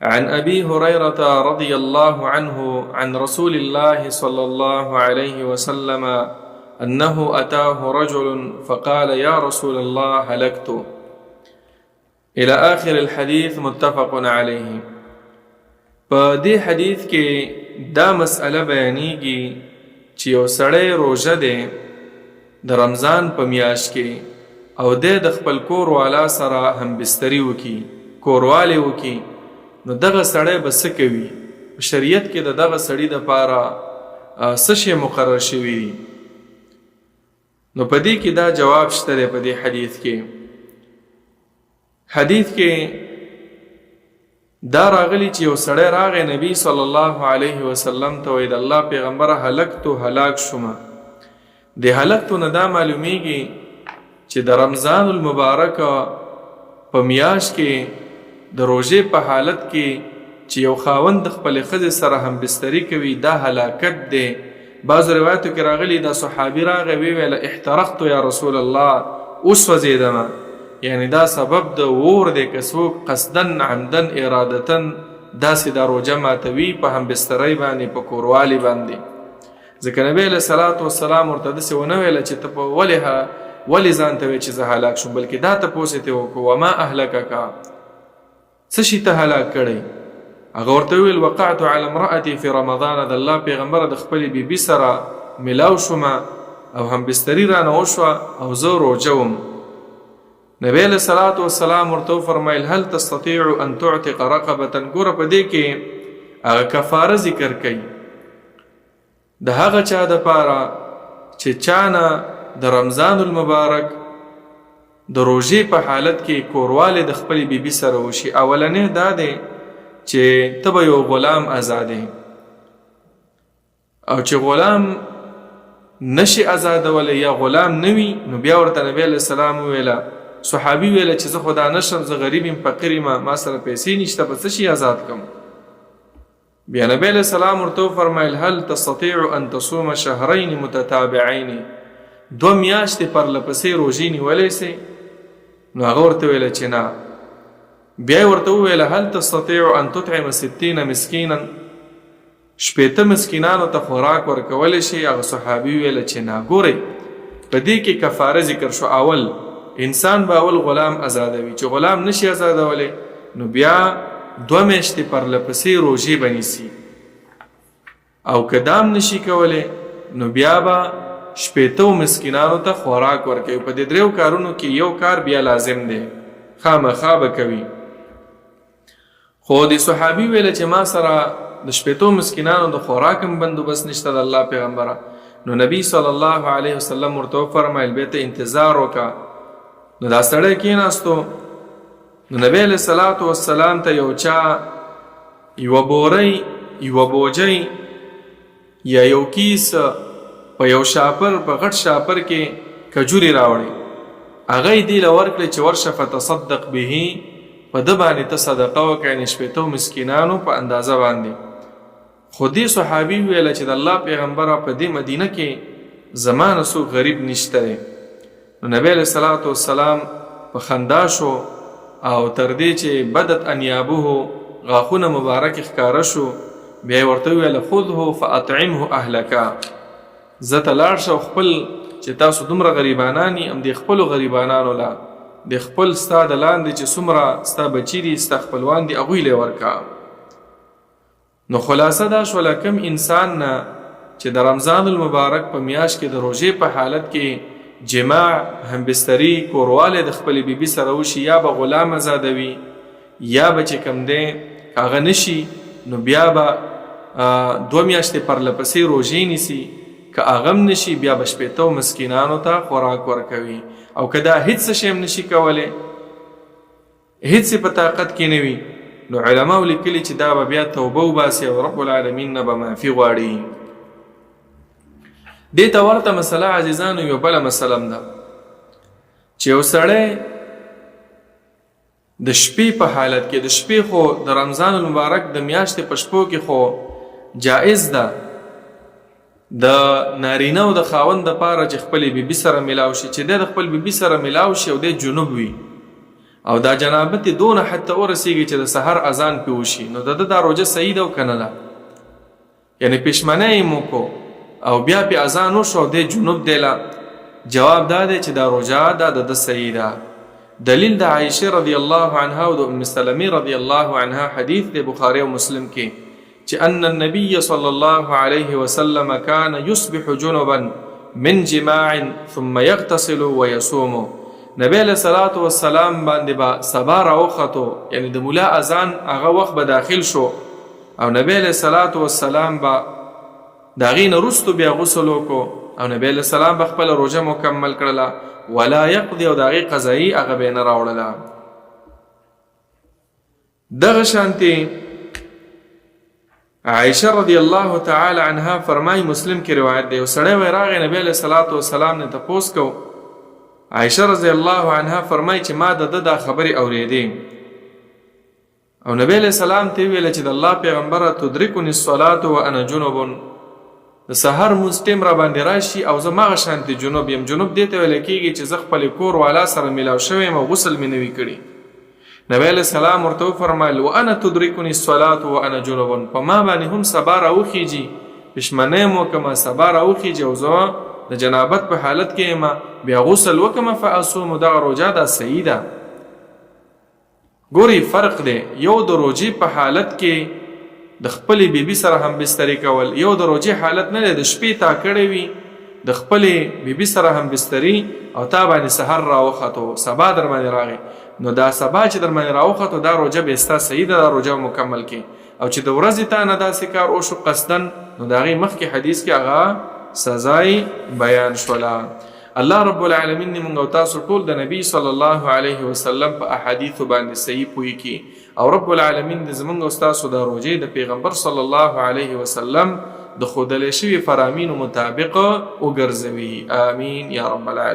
عن أبي هريرة رضي الله عنه عن رسول الله صلى الله عليه وسلم أنه أتاه رجل فقال يا رسول الله هلكت إلى آخر الحديث متفق عليه. په دې حدیث کې دا مسئله بیانېږي چې یو سړی روژه دی د رمضان په میاشت کې او دی د خپل کور والا سره همبستري وکړي، کوروالی وکړي، نو دغه سړی به څه کوي؟ په شریعت کې د دغه سړي دپاره څه شی مقرر شوي دي؟ نو په دې کې دا جواب شته دی په دې حدیث کې. حدیث کې دا راغلی چې یو سړی راغی نبی صلی الله علیه وسلم ته، وایي د الله پیغمبره هلکتو، هلاک شوم. د هلکتو نه دا معلومیږي چې د رمضان المبارک په میاشت کې د روژې په حالت کې چې یو خاوند د خپلې ښځې سره هم بستري کوي، دا هلاکت دی. بعضو روایتو کې راغلي دا صحابي راغی، وی ویل احترقت یا رسول الله، وسوځېدم. یعنی دا سبب د اور دی که څوک قصدا، عمدا، ارادتا داسې دا روژه ماتوي په همبسترۍ باندې، په کوروالي باندې. ځکه نبی علیه الصلاة والسلام ورته داسې ونه ویله چې ته په ولې ولې ځان ته وایې چې زه هلاک شوم، بلکې دا تپوس یې ترې وکړو وما اهلکک، څه شي ته هلاک کړی؟ هغه ورته وویل وقعت علی امرأتي فی رمضان، د الله پیغمبره د خپلې بیبي سره ملاو شوم او هم بستري رانه وشوه او زه روژه وم. نبی علیه الصلاة والسلام ورته وفرمایل هل تستطیع ان تعتق رقبة. ګوره په دې کې هغه کفاره ذکر کوي د هغه چا د پاره چې چا نه د رمضان المبارک د روژې په حالت کې کوروالی د خپلې بیبي سره وشي. اولنی دا دی چې ته به یو غلام ازادې، او چې غلام نشي ازادولی یا غلام نه وي، نو بیا ورته نبی علیه السلام وویله، صحابي ویله چې زه خو دا نشم، زه غریب یم، فقیر یم، ما سره پیسې نشته، په څه شي ازاد کړم؟ بیا نبی علیہ السلام ورته وفرمایل هل تستطيع ان تصوم شهرين متتابعين، دوه میاشتې پرله پسې روژې نیولی سي؟ نو هغه ورته ویل چې نه. بیا یې ورته وویل هل تستطيع ان تطعم 60 مسکینا، 60 مسکینانو ته خوراک ورکولی شي؟ هغه صحابي ویل چې نه. ګورئ په دې کې کفاره ذکر شو. اول انسان به اول غلام ازادوي، چې غلام نشي ازادولی نو بیا دوه میاشتې پرله پسې روژې به نیسي، او که دام نشي کولی نو بیا به 60 مسکینانو ته خوراک ورکوي. په دې دریو کارونو کې یو کار بیا لازم دی، خامخا به کوي. خو د صحابي ویل چې ما سره د 60 مسکینانو د خوراک هم بندوبست نشته د الله پیغمبره. نو نبی صلی الله علیه وسلم ورته وفرمایل بیا ته انتظار وکړه. نو دا سړی کېناستو، نو نبی علیه الصلاة والسلام ته یو چا یوه بورۍ، یوه بوجۍ یا یو کیس په یو شاپر، په غټ شاپر کې کجوري راوړي، هغه یې دې له ورکړې چې ورشه فتصدق به، په ده باندې ته صدقه وکړه، یعنې 60 مسکینانو په اندازه باندې. خو دې صحابي وویل چې د الله پیغمبره په دې مدینه کې زما نه څوک غریب نشته دی. نو نبی علیه الصلاة والسلام په خندا شو او تر دې چې بدت انیابه، غاښونه مبارک ښکاره شو. بیا یې ورته وویل خذه فاطعمه اهلک، زه ته لاړ شه او خپل چې تاسو دومره غریبانان یې هم دې خپلو غریبانانو له د خپل ستا د لاندې چې څومره ستا بچي دي، ستا خپلوان دي، هغوی له ورکه. نو خلاصه دا شوله کوم انسان نه چې د رمضان المبارک په میاشت کې د روژې په حالت کې جماع، همبستري، کوروالی د خپلې بیبي سره وشي، یا به غلام ازادوي یا به چې کوم دی هغه نشي، نو بیا به دوه میاشتې پرله پسې روژې نیسي، که هغه هم نشي بیا به 60 مسکینانو ته خوراک ورکوي، او که دا هیڅ شی هم نشي کولی، هیڅ یې په طاقت کې نه وي، نو علماو لیکلي چې دا به بیا توبه وباسي او رب العالمین نه به معافي غواړي. دې ته ورته مسله عزیزانو یو بله مسله هم ده چې یو سړی د شپې په حالت کې، د شپې خو د رمضان المبارک د میاشتې په شپو کې خو جائز ده د نارینه او د خاوند دپاره چې خپلې بیبي سره ملاو شي، چې دی د خپل بیبي سره ملاو شي او دی جنوب وي. او دا جنابت یې دونه حد ته ورسېږي چې د سحر اذان پې وشي، نو د ده دا روژه صحیح ده او که نه ده؟ یعنی پښمنه یې موکو او بیا پې اذان وشو او دی جنوب دی لا، جواب دا دی چې دا روژه دا د ده صحیح ده. دلیل د عائشه رضی الله عنها او د ام سلمې رضی الله عنها حدیث دی بخاری او مسلم کې چې ان النبي صلی الله علیه وسلم کان یصبح جنبا من جماع ثم یغتسل ویصوم. نبی علیه الصلاة والسلام باندې به سبا راوختو، یعنی د مولا اذان هغه وخت به داخل شو او نبی علیه الصلاة والسلام به د هغې نه وروسته بیا غسل وکړو او نبی علیه السلام به خپله روژه مکمل کړله، ولا یقضي، او د هغې قضایي هغه به یې نه راوړله. دغه شانتې عائشه رضی الله تعالی عنها فرمای، مسلم کې روایت دی، یو سړی وای راغی نبی علیه الصلاة والسلام نه تپوس کو. عائشه رضی الله عنها فرمای چې ما د ده دا خبرې اورېدې او نبی علیه السلام ته ویل چې د الله پیغمبره تدرکنی الصلاة وانا جنب، د سحر مونځ ټیم را باندې راشي او زه مغه شانتې جنوب یم. جنوب دې ته ویل کېږي چې زه خپل کور والا سره ملاو شوی یم او غسل مې نه وي کړی. نبی علیه السلام ورته وفرمایل وانا تدرکنی الصلاة وانا جنب، په ما باندې هم سبا راوخیږي، پښمنه یم وکمه، سبا راوخیږي او زه د جنابت په حالت کې یم، بیا غسل وکمه فاصوم، دغه روژه دا صحیح ده. ګورئ فرق دی، یو د روژې په حالت کې د خپلې بیبي سره هم بستري کول، یو د روژې حالت نه دی، د شپې تا کړی وي د خپلې بیبي سره هم بستري او تا باندې سحر راوختو، سبا در باندې راغی، نو دا سبا چې در باندې راوختو دا روژه به ستا صحیح ده، دا روژه به مکمل کې. او چې د ورځې تا نه داسې کار وشو قصداً، نو د هغې مخکې حدیث کې هغه سزا بیان شوله. الله رب العالمین دې مونږ او تاسو ټول د نبی صلی الله علیه وسلم په احادیثو باندې صحیح پوه کړي او رب العالمین دې زمونږ او تاسو دا روژې د پیغمبر صلی الله علیه وسلم د ښودلی شوي فرامینو مطابق وګرځوي. آمین یا رب العالمین.